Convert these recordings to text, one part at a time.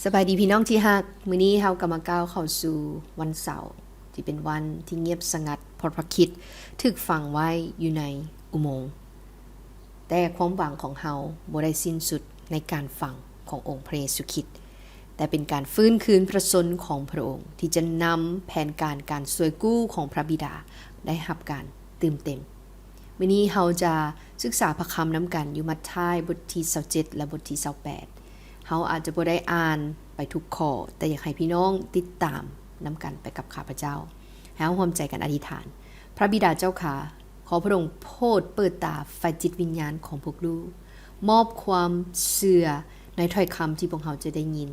ສະບາຍດີພີ່ນ້ອງທີ່ຮັກ, ມື້ນີ້ເຮົາກໍມາກ້າວເຂົ້າສູ່ວັນເສົາ ທີ່ເປັນວັນທີ່ງຽບສະຫງັດ ເພາະພະຄຣິດຖືກຝັງໄວ້ຢູ່ໃນອຸໂມງ. ແຕ່ຄວາມຫວັງຂອງເຮົາບໍ່ໄດ້ສິ້ນສຸດໃນການຝັງຂອງອົງພະເຢຊູຄຣິດ, ແຕ່ເປັນການຟື້ນຄືນພະຊົນຂອງພະອົງ ທີ່ຈະນຳແຜນການການຊ່ວຍກູ້ຂອງພະບິດາໄດ້ຮັບການຕື່ມເຕັມ. ມື້ນີ້ເຮົາຈະສຶກສາພະຄຳນຳກັນຢູ່ມັດທາຍບົດທີຊາວເຈັດ ແລະ ບົດທີຊາວແປດ. ເຮົາອາດຈະບໍ່ໄດ້ອ່ານໄປທຸກຂໍ້, ແຕ່ຢາກໃຫ້ພີ່ນ້ອງຕິດຕາມນຳກັນໄປກັບຂ້າພະເຈົ້າ. ໃຫ້ເຮົາຮ່ວມໃຈກັນອະທິຖານ. ພະບິດາເຈົ້າຂ້າ, ຂໍພະອົງໂປດເປີດຕາໄຟຈິດວິນຍານຂອງພວກລູກ, ມອບຄວາມເຊື່ອໃນຖ້ອຍຄຳທີ່ພວກເຮົາຈະໄດ້ຍິນ,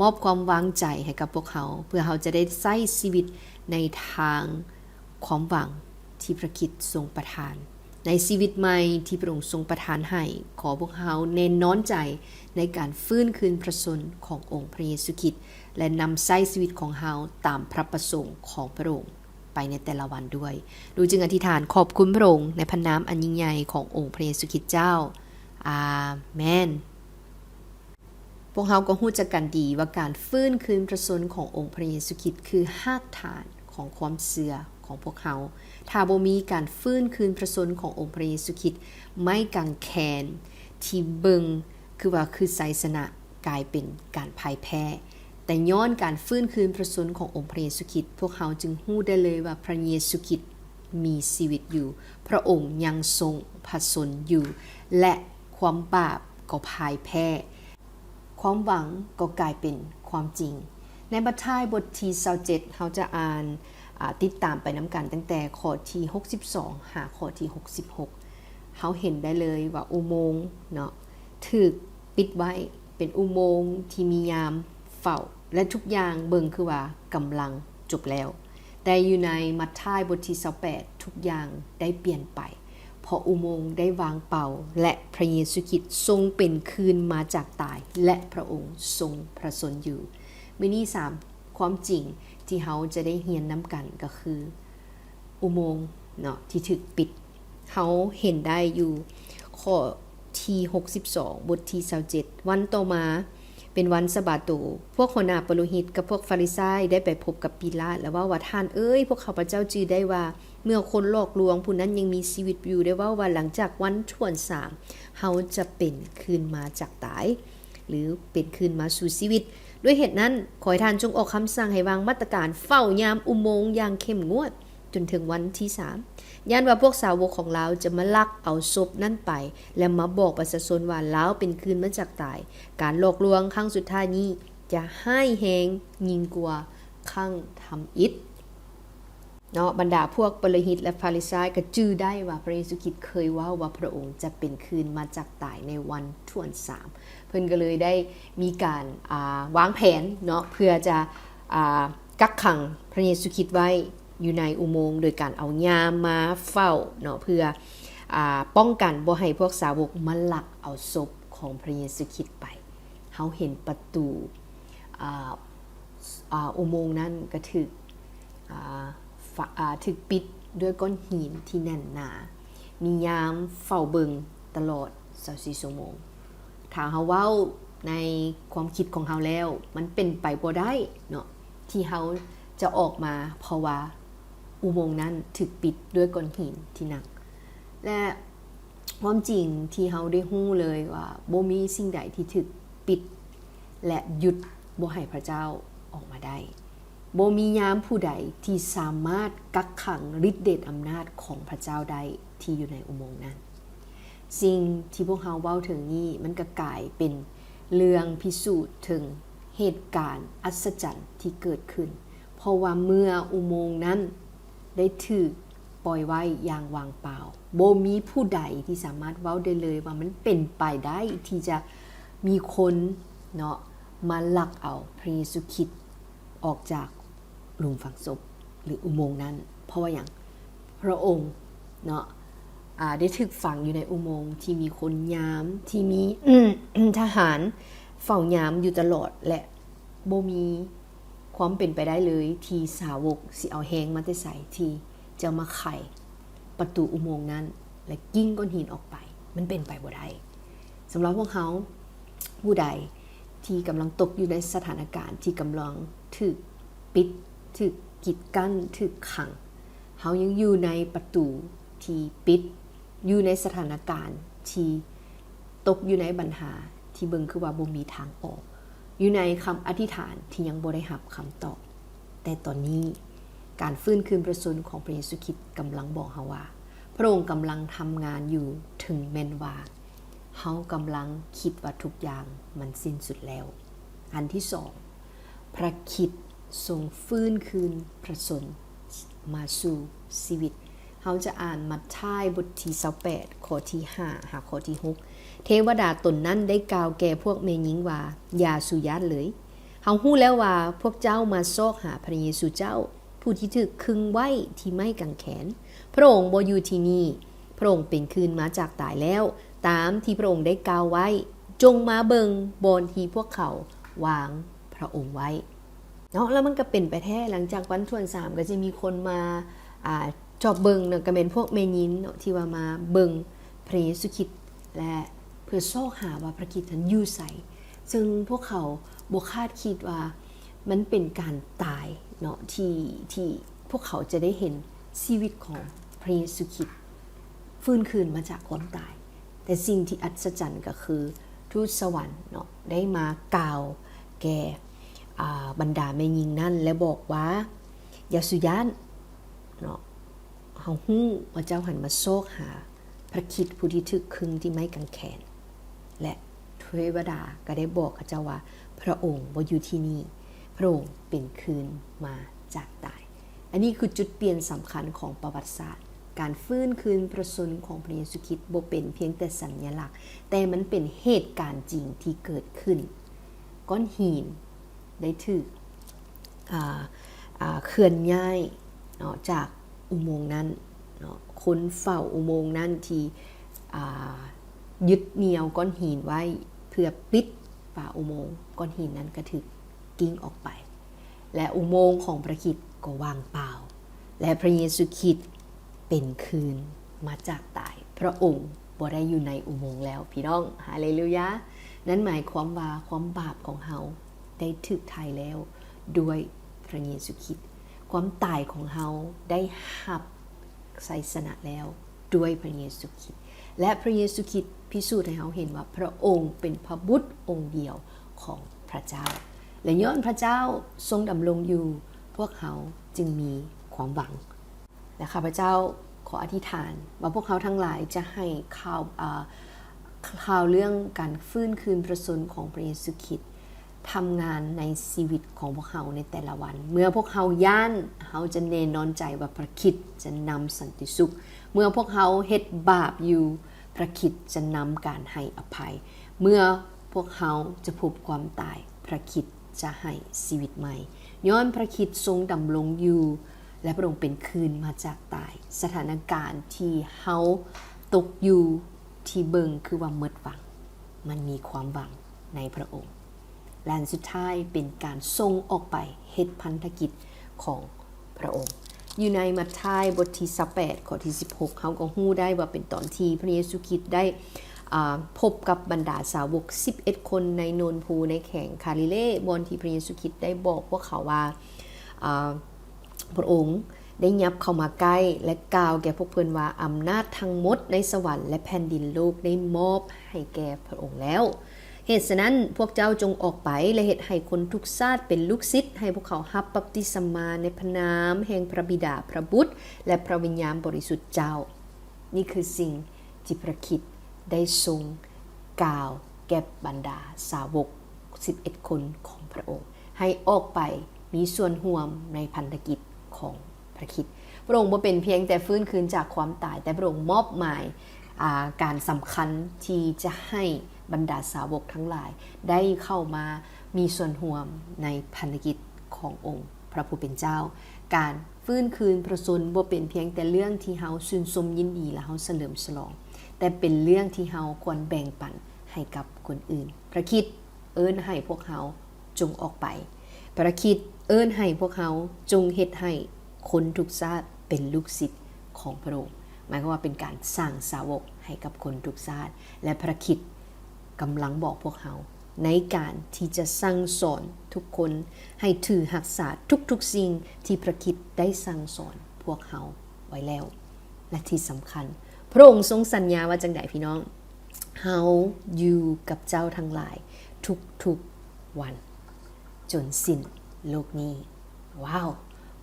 ມອບຄວາມວາງໃຈໃຫ້ກັບພວກເຮົາ, ເພື່ອເຮົາຈະໄດ້ໃຊ້ຊີວິດໃນທາງ ຄວາມຫວັງທີ່ພະຄຣິດຊົງປະທານ. ໃນຊີວິດໃໝ່ທີ່ພະອົງຊົງປະທານໃຫ້, ຂໍພວກເຮົາແນ່ນອນໃຈໃນການຟື້ນຄືນພະຊົນຂອງອົງພະເຢຊູຄຣິດ ແລະ ນຳໃຊ້ຊີວິດຂອງເຮົາຕາມພະປະສົງຂອງພະອົງໄປໃນແຕ່ລະວັນດ້ວຍ. ລູກຈຶ່ງອະທິຖານຂອບຄຸນພະອົງໃນພະນາມອັນຍິ່ງໃຫຍ່ຂອງອົງພະເຢຊູຄຣິດເຈົ້າ. ອາເມນ. ພວກເຮົາກໍຮູ້ຈັກກັນດີວ່າການຟື້ນຄືນພະຊົນຂອງອົງພະເຢຊູຄຣິດຄືຮາກຖານຂອງຄວາມເຊື່ອຂອງພວກເຮົາ. ຖ້າບໍ່ມີການຟື້ນຄືນພະຊົນຂອງອົງພະເຢຊູຄຣິດ, ໄມ້ກາງແຂນທີ່ເບິ່ງຄືວ່າຄືໄຊຊະນະ ກາຍເປັນການພ່າຍແພ້. ແຕ່ຍ້ອນການຟື້ນຄືນພະຊົນຂອງອົງພະເຢຊູຄຣິດ, ພວກເຮົາຈຶ່ງຮູ້ໄດ້ເລີຍວ່າພະເຢຊູຄຣິດ ມີຊີວິດຢູ່, ພະອົງຍັງຊົງພະຊົນຢູ່ ແລະ ຄວາມບາບກໍພ່າຍແພ້, ຄວາມຫວັງກໍກາຍເປັນຄວາມຈິງ. ໃນບັດທ້າຍບົດທີຊາວເຈັດ ເຮົາຈະອ່ານ, ອາ, ຕິດຕາມໄປນຳກັນຕັ້ງແຕ່ຂໍ້ທີຫົກສິບສອງ ຫາຂໍ້ທີຫົກສິບຫົກ. ເຮົາເຫັນໄດ້ເລີຍວ່າອຸໂມງເນາະ ຖືກປິດໄວ້, ເປັນອຸໂມງທີ່ມີຍາມເຝົ້າ ແລະ ທຸກຢ່າງເບິ່ງຄືວ່າກຳລັງຈົບແລ້ວ. ແຕ່ຢູ່ໃນມັດທາຍບົດທີຊາວແປດ ທຸກຢ່າງໄດ້ປ່ຽນໄປ, ເພາະອຸໂມງໄດ້ວາງເປົ່າ ແລະ ພະເຢຊູຄຣິດຊົງເປັນຄືນມາຈາກຕາຍ ແລະ ພະອົງຊົງພະຊົນຢູ່. ມື້ນີ້ສາມຄວາມຈິງທີ່ເຮົາຈະໄດ້ຮຽນນຳກັນກໍຄື ອຸໂມງເນາະ ທີ່ຖືກປິດ. ເຮົາເຫັນໄດ້ຢູ່ຂໍ້ທີຫົກສິບສອງ ບົດທີຊາວເຈັດ ວັນຕໍ່ມາເປັນວັນສະບາໂຕ, ພວກຫົວໜ້າປະໂລຫິດກັບພວກຟາຣິຊາຍໄດ້ໄປພົບກັບປີລາດ ແລະ ເວົ້າວ່າ, ທ່ານເອີຍ, ພວກຂ້າພະເຈົ້າຈື່ໄດ້ວ່າ ເມື່ອຄົນຫຼອກລວງຜູ້ນັ້ນຍັງມີຊີວິດຢູ່ ໄດ້ເວົ້າວ່າ ຫຼັງຈາກວັນຖ້ວນສາມ ເຮົາຈະເປັນຄືນມາຈາກຕາຍ ຫຼື ເປັນຄືນມາສູ່ຊີວິດ. ດ້ວຍເຫດນັ້ນ, ຂໍໃຫ້ທ່ານຈົ່ງອອກຄຳສັ່ງໃຫ້ວາງມາດຕະການເຝົ້າຍາມອຸໂມງຢ່າງເຂັ້ມງວດ ຈົນເຖິງວັນທີສາມ ຢ້ານວ່າພວກສາວົກຂອງລາວຈະມາລັກເອົາສົບນັ້ນໄປ ແລະ ມາບອກປະຊາຊົນວ່າລາວເປັນຄືນມາຈາກຕາຍ. ການຫຼອກລວງຄັ້ງສຸດທ້າຍນີ້ຈະຮ້າຍແຮງຍິ່ງກວ່າຄັ້ງທຳອິດ. ເນາະ, ບັນດາພວກປະໂລຫິດ ແລະ ຟາຣິຊາຍກໍຈື່ໄດ້ວ່າພະເຢຊູຄຣິດເຄີຍເວົ້າວ່າພະອົງຈະເປັນຄືນມາຈາກຕາຍໃນວັນຖ້ວນສາມ. ເພິ່ນກໍເລີຍໄດ້ມີການ, ອາ, ວາງແຜນເນາະ ເພື່ອຈະ, ອາ, ກັກຂັງພະເຢຊູຄຣິດໄວ້ຢູ່ໃນອຸໂມງ ໂດຍການເອົາຍາມມາເຝົ້າເນາະ ເພື່ອ, ອາ, ປ້ອງກັນບໍ່ໃຫ້ພວກສາວົກມາລັກເອົາສົບຂອງພະເຢຊູຄຣິດໄປ. ເຮົາເຫັນປະຕູ, ອາ, ອາ, ອຸໂມງນັ້ນກໍຖືກ, ອາ, ຝ- ອາ, ຖືກປິດດ້ວຍກ້ອນຫີນທີ່ແໜ້ນໜາ, ມີຍາມເຝົ້າເບິ່ງຕະຫຼອດຊາວສີ່ຊົ່ວໂມງ. ຖ້າເຮົາເວົ້າໃນຄວາມຄິດຂອງເຮົາແລ້ວ, ມັນເປັນໄປບໍ່ໄດ້ເນາະ ທີ່ເຮົາຈະອອກມາ, ເພາະວ່າອຸໂມງນັ້ນຖືກປິດດ້ວຍກ້ອນຫີນທີ່ໜັກ. ແລະ ຄວາມຈິງທີ່ເຮົາໄດ້ຮູ້ເລີຍວ່າ ບໍ່ມີສິ່ງໃດທີ່ຖືກປິດ ແລະ ຢຸດບໍ່ໃຫ້ພະເຈົ້າອອກມາໄດ້. ບໍ່ມີຍາມຜູ້ໃດທີ່ສາມາດກັກຂັງລິດເດດອຳນາດຂອງພະເຈົ້າໄດ້ທີ່ຢູ່ໃນອຸໂມງນັ້ນ. ສິ່ງທີ່ພວກເຮົາເວົ້າເຖິງນີ້ ມັນກໍກາຍເປັນເລື່ອງພິສູດເຖິງເຫດການອັດສະຈັນທີ່ເກີດຂຶ້ນ, ເພາະວ່າເມື່ອອຸໂມງນັ້ນ ໄດ້ຖືກປ່ອຍໄວ້ຢ່າງວ່າງເປົ່າ. ບໍ່ມີຜູ້ໃດທີ່ສາມາດເວົ້າໄດ້ເລີຍວ່າມັນເປັນໄປໄດ້ທີ່ຈະມີຄົນເນາະ ມາລັກເອົາພະເຢຊູຄຣິດອອກຈາກຫຼຸມຝັງສົບ ຫຼື ອຸໂມງນັ້ນ. ເພາະວ່າຫຍັງ? ພະອົງເນາະ ອາ ໄດ້ຖືກຝັງຢູ່ໃນອຸໂມງທີ່ມີຄົນຍາມ, ທີ່ມີ ທະຫານເຝົ້າຍາມຢູ່ຕະຫຼອດ ແລະ ບໍ່ມີ ຄວາມເປັນໄປໄດ້ເລີຍທີ່ສາວົກຊິເອົາແຮງມາແຕ່ໃສທີ່ຈະມາໄຂປະຕູອຸໂມງນັ້ນ ແລະ ກິ້ງກ້ອນຫີນອອກໄປ. ມັນເປັນໄປບໍ່ໄດ້. ສຳລັບພວກເຮົາ, ຜູ້ໃດ ທີ່ກຳລັງຕົກຢູ່ໃນສະຖານະການທີ່ກຳລັງຖືກປິດ, ຖືກກີດກັ້ນ, ຖືກຂັງ. ເຮົາຍັງຢູ່ໃນປະຕູທີ່ປິດ, ຢູ່ໃນສະຖານະການທີ່ຕົກຢູ່ໃນບັນຫາທີ່ເບິ່ງຄືວ່າບໍ່ມີທາງອອກ, ຢູ່ໃນຄຳອະທິຖານທີ່ຍັງບໍ່ໄດ້ຮັບຄຳຕອບ. ແຕ່ຕອນນີ້ ການຟື້ນຄືນພະຊົນຂອງພະເຢຊູຄຣິດກຳລັງບອກເຮົາວ່າ ພະອົງກຳລັງທຳງານຢູ່, ເຖິງແມ່ນວ່າເຮົາກຳລັງຄິດວ່າທຸກຢ່າງມັນສິ້ນສຸດແລ້ວ. ອັນທີສອງ, ພະຄຣິດຊົງຟື້ນຄືນພະຊົນມາສູ່ຊີວິດ. ເຮົາຈະອ່ານມັດທາຍບົດທີຊາວແປດ ຂໍ້ທີຫ້າ ຫາຂໍ້ທີຫົກ. ເທວະດາຕົນນັ້ນໄດ້ກ່າວແກ່ພວກແມ່ຍິງວ່າ, ຢ່າສູ່ຢ້ານເລີຍ. ເຮົາຮູ້ແລ້ວວ່າພວກເຈົ້າມາຊອກຫາພະເຢຊູເຈົ້າ, ຜູ້ທີ່ຖືກຄຶງໄວ້ທີ່ໄມ້ກາງແຂນ. ພະອົງບໍ່ຢູ່ທີ່ນີ້, ພະອົງເປັນຄືນມາຈາກຕາຍແລ້ວ, ຕາມທີ່ພະອົງໄດ້ກ່າວໄວ້. ຈົ່ງມາເບິ່ງບ່ອນທີ່ພວກເຂົາວາງພະອົງໄວ້. ເນາະ ແລ້ວມັນກໍເປັນໄປແທ້, ຫຼັງຈາກວັນຖ້ວນສາມ ກໍຈະມີຄົນມາ ອ່າ ຈອບເບິ່ງເນາະ, ກໍແມ່ນພວກແມ່ຍິງເນາະ ທີ່ວ່າມາເບິ່ງພະເຢຊູຄຣິດ ແລະ ເພື່ອຊອກຫາວ່າພະຄຣິດນັ້ນຢູ່ໃສ, ເຊິ່ງພວກເຂົາບໍ່ຄາດຄິດວ່າມັນເປັນການຕາຍເນາະ ທີ່ ທີ່ພວກເຂົາຈະໄດ້ເຫັນຊີວິດຂອງພະເຢຊູຄຣິດຟື້ນຄືນມາຈາກຄວາມຕາຍ. ແຕ່ສິ່ງທີ່ອັດສະຈັນກໍຄື ທູດສະຫວັນເນາະ ໄດ້ມາກ່າວແກ່ ອ່າ ບັນດາແມ່ຍິງນັ້ນ ແລະ ບອກວ່າ, ຢ່າສູ່ຢ້ານເນາະ, ເຮົາຮູ້ວ່າເຈົ້າຫັ້ນມາຊອກຫາພະຄຣິດຜູ້ທີ່ຖືກຄຶງທີ່ໄມ້ກາງແຂນ. ແລະ ເທວະດາກໍໄດ້ບອກເຂົາເຈົ້າວ່າ, ພະອົງບໍ່ຢູ່ທີ່ນີ້, ພະອົງເປັນຄືນມາຈາກຕາຍ. ອັນນີ້ຄືຈຸດປ່ຽນສຳຄັນຂອງປະຫວັດສາດ. ການຟື້ນຄືນພະຊົນຂອງພະເຢຊູຄຣິດບໍ່ເປັນພຽງແຕ່ສັນຍະລັກ, ແຕ່ມັນເປັນເຫດການຈິງທີ່ເກີດຂຶ້ນ. ກ້ອນຫີນໄດ້ຖືກ ອ່າ ອ່າ ເຄື່ອນຍ້າຍເນາະ ຈາກອຸໂມງນັ້ນເນາະ, ຄົນເຝົ້າອຸໂມງນັ້ນທີ່ ອ່າ ຍຶດໜ່ຽວກ້ອນຫີນໄວ້ເພື່ອປິດຝາອຸໂມງ, ກ້ອນຫີນນັ້ນກໍຖືກ ກິ່ງອອກໄປ ແລະ ອຸໂມງຂອງພະຄຣິດກໍວ່າງເປົ່າ ແລະ ພະເຢຊູຄຣິດເປັນຄືນມາຈາກຕາຍ. ພະອົງບໍ່ໄດ້ຢູ່ໃນອຸໂມງແລ້ວ ພີ່ນ້ອງ. ຮາເລລູຢາ! ນັ້ນໝາຍຄວາມວ່າຄວາມບາບຂອງເຮົາໄດ້ຖືກໄຖ່ແລ້ວດ້ວຍພະເຢຊູຄຣິດ. ຄວາມຕາຍຂອງເຮົາໄດ້ຮັບໄຊຊະນະແລ້ວ ດ້ວຍພະເຢຊູຄຣິດ ແລະ ພະເຢຊູຄຣິດພິສູດໃຫ້ເຮົາເຫັນວ່າພະອົງເປັນພະບຸດອົງດຽວຂອງພະເຈົ້າ ແລະ ຍ້ອນພະເຈົ້າຊົງດຳລົງຢູ່, ພວກເຮົາຈຶ່ງມີຄວາມຫວັງ. ແລະ ຂ້າພະເຈົ້າຂໍອະທິຖານວ່າພວກເຮົາທັງຫຼາຍຈະໃຫ້ຂ່າວ, ເອີ, ຂ່າວເລື່ອງການຟື້ນຄືນພະຊົນຂອງພະເຢຊູຄຣິດ ທຳງານໃນຊີວິດຂອງພວກເຮົາໃນແຕ່ລະວັນ. ເມື່ອພວກເຮົາຢ້ານ, ເຮົາຈະແນ່ນອນໃຈວ່າພະຄຣິດຈະນຳສັນຕິສຸກ. ເມື່ອພວກເຮົາເຮັດບາບຢູ່, ພະຄຣິດຈະນຳການໃຫ້ອະໄພ. ເມື່ອພວກເຮົາຈະພົບຄວາມຕາຍ, ພະຄຣິດຈະໃຫ້ຊີວິດໃໝ່. ຍ້ອນພະຄຣິດຊົງດຳລົງຢູ່ ແລະ ພະອົງເປັນຄືນມາຈາກຕາຍ, ສະຖານະການທີ່ເຮົາຕົກຢູ່, ທີ່ເບິ່ງຄືວ່າໝົດຫວັງ, ມັນມີຄວາມຫວັງໃນພະອົງ. ແລະ ອັນສຸດທ້າຍເປັນການສົ່ງອອກໄປເຮັດພັນທະກິດຂອງພະອົງ. ຢູ່ໃນມັດທາຍບົດທີຊາວແປດ ຂໍ້ທີສິບຫົກ ເຮົາກໍຮູ້ໄດ້ວ່າເປັນຕອນທີ່ພະເຢຊູຄຣິດໄດ້, ອ່າ, ພົບກັບບັນດາສາວົກສິບເອັດຄົນໃນໂນນພູໃນແຂວງກາລີເລ, ບ່ອນທີ່ພະເຢຊູຄຣິດໄດ້ບອກພວກເຂົາວ່າ, ອ່າ, ພະອົງໄດ້ຫຍັບເຂົ້າມາໃກ້ ແລະ ກ່າວແກ່ພວກເພິ່ນວ່າ, ອຳນາດທັງໝົດໃນສະຫວັນ ແລະ ແຜ່ນດິນໂລກໄດ້ມອບໃຫ້ແກ່ພະອົງແລ້ວ. ເຫດສະນັ້ນ, ພວກເຈົ້າຈົ່ງອອກໄປ ແລະ ເຮັດໃຫ້ຄົນທຸກຊາດເປັນລູກສິດ, ໃຫ້ພວກເຂົາຮັບບັບຕິສະມາໃນພະນາມແຫ່ງພະບິດາ, ພະບຸດ ແລະ ພະວິນຍານບໍລິສຸດເຈົ້າ. ນີ້ຄືສິ່ງທີ່ພະຄຣິດໄດ້ຊົງກ່າວແກ່ບັນດາສາວົກສິບເອັດຄົນຂອງພະອົງ ໃຫ້ອອກໄປມີສ່ວນຮ່ວມໃນພັນທະກິດຂອງພະຄຣິດ. ພະອົງບໍ່ເປັນພຽງແຕ່ຟື້ນຄືນຈາກຄວາມຕາຍ, ແຕ່ພະອົງມອບໝາຍ, ອາ, ການສຳຄັນທີ່ຈະໃຫ້ບັນດາສາວົກທັງຫຼາຍໄດ້ເຂົ້າມາມີສ່ວນຮ່ວມໃນພັນທະກິດຂອງອົງ ພະຜູ້ເປັນເຈົ້າ. ການຟື້ນຄືນພະຊົນບໍ່ເປັນພຽງແຕ່ເລື່ອງທີ່ເຮົາຊື່ນຊົມຍິນດີ ແລະ ເຮົາສະເຫຼີມສະຫຼອງ, ແຕ່ເປັນເລື່ອງທີ່ເຮົາຄວນແບ່ງປັນໃຫ້ກັບຄົນອື່ນ. ພະຄຣິດເອີ້ນໃຫ້ພວກເຮົາຈົ່ງອອກໄປ. ພະຄຣິດເອີ້ນໃຫ້ພວກເຮົາຈົ່ງເຮັດໃຫ້ຄົນທຸກຊາດເປັນລູກສິດຂອງພະອົງ. ໝາຍຄວາມວ່າເປັນການສ້າງສາວົກໃຫ້ກັບຄົນທຸກຊາດ. ແລະ ພະຄຣິດກຳລັງບອກພວກເຮົາ ໃນການທີ່ຈະສັ່ງສອນທຸກຄົນໃຫ້ຖືຮັກສາທຸກໆສິ່ງທີ່ພຣະຄຣິດໄດ້ສັ່ງສອນພວກເຮົາໄວ້ແລ້ວ. ແລະທີ່ສຳຄັນ, ພຣະອົງຊົງສັນຍາວ່າຈັ່ງໃດ, ພີ່ນ້ອງ? ເຮົາຢູ່ກັບເຈົ້າທັງຫຼາຍທຸກໆວັນ ຈົນສິ້ນໂລກນີ້. ວ້າວ!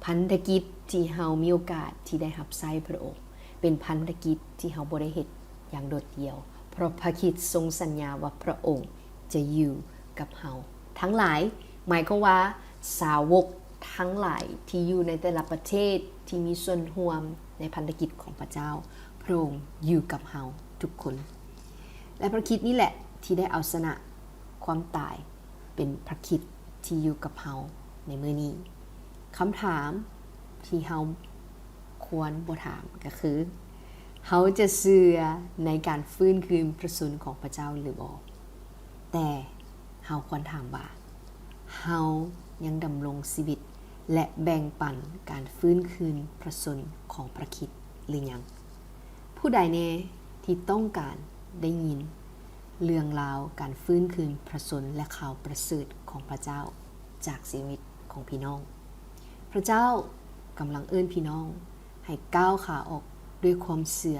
ພັນທະກິດທີ່ເຮົາມີໂອກາດທີ່ໄດ້ຮັບໃຊ້ພຣະອົງ ເປັນພັນທະກິດທີ່ເຮົາບໍ່ໄດ້ເຮັດຢ່າງໂດດດ່ຽວ, ເພາະພຣະຄຣິດຊົງສັນຍາວ່າພຣະອົງຈະຢູ່ກັບເຮົາທັງຫຼາຍ. ໝາຍຄວາມວ່າ ສາວົກທັງຫຼາຍທີ່ຢູ່ໃນແຕ່ລະປະເທດທີ່ມີສ່ວນຮ່ວມໃນພັນທະກິດຂອງພຣະເຈົ້າ, ພຣະອົງຢູ່ກັບເຮົາທຸກຄົນ. ແລະພຣະຄຣິດນີ້ແຫຼະທີ່ໄດ້ເອົາຊະນະຄວາມຕາຍ ເປັນພຣະຄຣິດທີ່ຢູ່ກັບເຮົາໃນມື້ນີ້. ຄຳຖາມທີ່ເຮົາຄວນບໍ່ຖາມກໍຄື, ເຮົາຈະເຊື່ອໃນການຟື້ນຄືນພຣະຊົນຂອງພຣະເຈົ້າຫຼືບໍ່? ແຕ່ເຮົາຄວນຖາມວ່າ, ເຮົາຍັງດຳລົງຊີວິດ ແລະ ແບ່ງປັນການຟື້ນຄືນພຣະຊົນຂອງພຣະຄຣິດຫຼືຍັງ? ຜູ້ໃດແນ່ທີ່ຕ້ອງການໄດ້ຍິນເລື່ອງລາວການຟື້ນຄືນພຣະຊົນ ແລະ ຂ່າວປະເສີດຂອງພຣະເຈົ້າຈາກຊີວິດຂອງພີ່ນ້ອງ? ພຣະເຈົ້າກຳລັງເອີ້ນພີ່ນ້ອງໃຫ້ກ້າວຂາອອກດ້ວຍຄວາມເຊື່ອ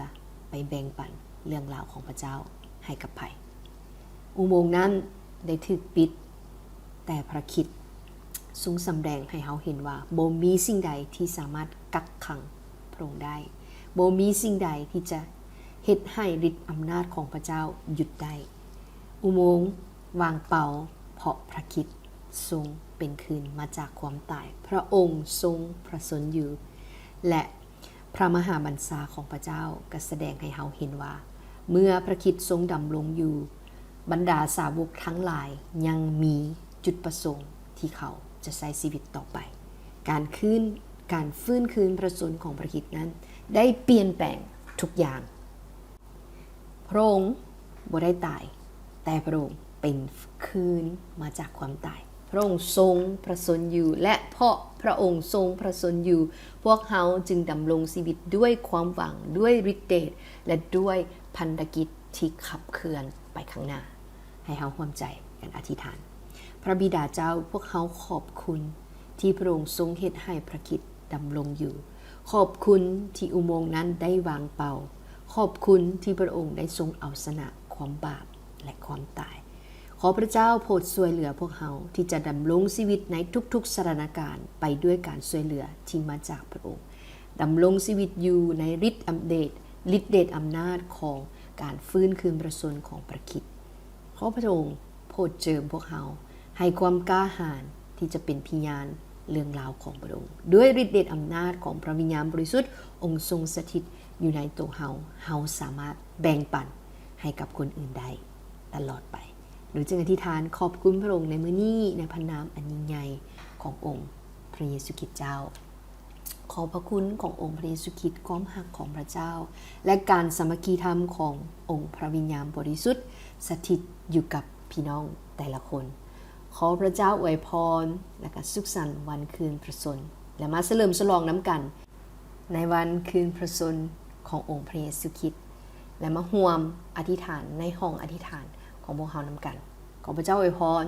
ໄປແບ່ງປັນເລື່ອງລາວຂອງພຣະເຈົ້າໃຫ້ກັບໃຜ? ອຸໂມງນັ້ນໄດ້ຖືກປິດ, ແຕ່ພຣະຄຣິດຊົງສຳແດງໃຫ້ເຮົາເຫັນວ່າ ບໍ່ມີສິ່ງໃດທີ່ສາມາດກັກຂັງພຣະອົງໄດ້. ບໍ່ມີສິ່ງໃດທີ່ຈະເຮັດໃຫ້ລິດອຳນາດຂອງພຣະເຈົ້າຢຸດໄດ້. ອຸໂມງວ່າງເປົ່າ ເພາະພຣະຄຣິດຊົງເປັນຄືນມາຈາກຄວາມຕາຍ. ພຣະອົງຊົງພຣະຊົນຢູ່ ແລະ ພຣະມະຫາບັນຊາຂອງພຣະເຈົ້າກໍສະແດງໃຫ້ເຮົາເຫັນວ່າ ເມື່ອພຣະຄຣິດຊົງດຳລົງຢູ່, ບັນດາສາວົກທັງຫຼາຍຍັງມີຈຸດປະສົງທີ່ເຂົາຈະໃຊ້ຊີວິດຕໍ່ໄປ. ການຄືນ, ການຟື້ນຄືນພຣະຊົນຂອງພຣະຄຣິດນັ້ນໄດ້ປ່ຽນແປງທຸກຢ່າງ. ພຣະອົງບໍ່ໄດ້ຕາຍ, ແຕ່ພຣະອົງເປັນຄືນມາຈາກຄວາມຕາຍ. ພຣະອົງຊົງພຣະຊົນຢູ່ ແລະ ເພາະພຣະອົງຊົງພຣະຊົນຢູ່, ພວກເຮົາຈຶ່ງດຳລົງຊີວິດດ້ວຍຄວາມຫວັງ, ດ້ວຍລິດເດດ ແລະ ດ້ວຍພັນທະກິດທີ່ຂັບເຄື່ອນໄປຂ້າງໜ້າ. ໃຫ້ເຮົາຮ່ວມໃຈກັນອະທິຖານ. ພຣະບິດາເຈົ້າ, ພວກເຮົາຂອບຄຸນທີ່ພຣະອົງຊົງເຮັດໃຫ້ພຣະຄຣິດດຳລົງຢູ່. ຂອບຄຸນທີ່ອຸໂມງນັ້ນໄດ້ວ່າງເປົ່າ. ຂອບຄຸນທີ່ພຣະອົງໄດ້ຊົງເອົາຊະນະຄວາມບາບ ແລະ ຄວາມຕາຍ. ຂໍພຣະເຈົ້າໂປດຊ່ວຍເຫຼືອພວກເຮົາທີ່ຈະດຳລົງຊີວິດໃນທຸກໆສະຖານະການໄປດ້ວຍການຊ່ວຍເຫຼືອທີ່ມາຈາກພຣະອົງ. ດຳລົງຊີວິດຢູ່ໃນລິດອຳເດດ, ລິດເດດອຳນາດຂອງການຟື້ນຄືນພຣະຊົນຂອງພຣະຄຣິດ. ຂໍພຣະອົງໂປດເຈີມພວກເຮົາໃຫ້ຄວາມກ້າຫານທີ່ຈະເປັນພະຍານເລື່ອງລາວຂອງພຣະອົງ. ດ້ວຍລິດເດດອຳນາດຂອງພຣະວິນຍານບໍລິສຸດ ອົງຊົງສະຖິດຢູ່ໃນໂຕເຮົາ, ເຮົາສາມາດແບ່ງປັນໃຫ້ກັບຄົນອື່ນໄດ້ຕະຫຼອດໄປ. ໜູຈຶ່ງອະທິຖານຂອບຄຸນພຣະອົງໃນມື້ນີ້ ໃນພະນາມອັນຍິ່ງໃຫຍ່ຂອງອົງພຣະເຢຊູຄຣິດເຈົ້າ. ຂໍພຣະຄຸນຂອງອົງພຣະເຢຊູຄຣິດ, ຄວາມຮັກຂອງພຣະເຈົ້າ ແລະ ການສາມັກຄີທຳຂອງອົງພຣະວິນຍານບໍລິສຸດ ສະຖິດຢູ່ກັບພີ່ນ້ອງແຕ່ລະຄົນ. ຂໍພຣະເຈົ້າອວຍພອນ ແລະ ກະສຸກສັນວັນຄືນພຣະຊົນ ແລະ ມາສະເຫຼີມສະຫຼອງນຳກັນໃນວັນຄືນພຣະຊົນຂອງອົງພຣະເຢຊູຄຣິດ ແລະ ມາຮ່ວມອະທິຖານໃນຫ້ອງອະທິຖານຂອງພວກເຮົານຳກັນ. ຂໍພຣະເຈົ້າອວຍພອນ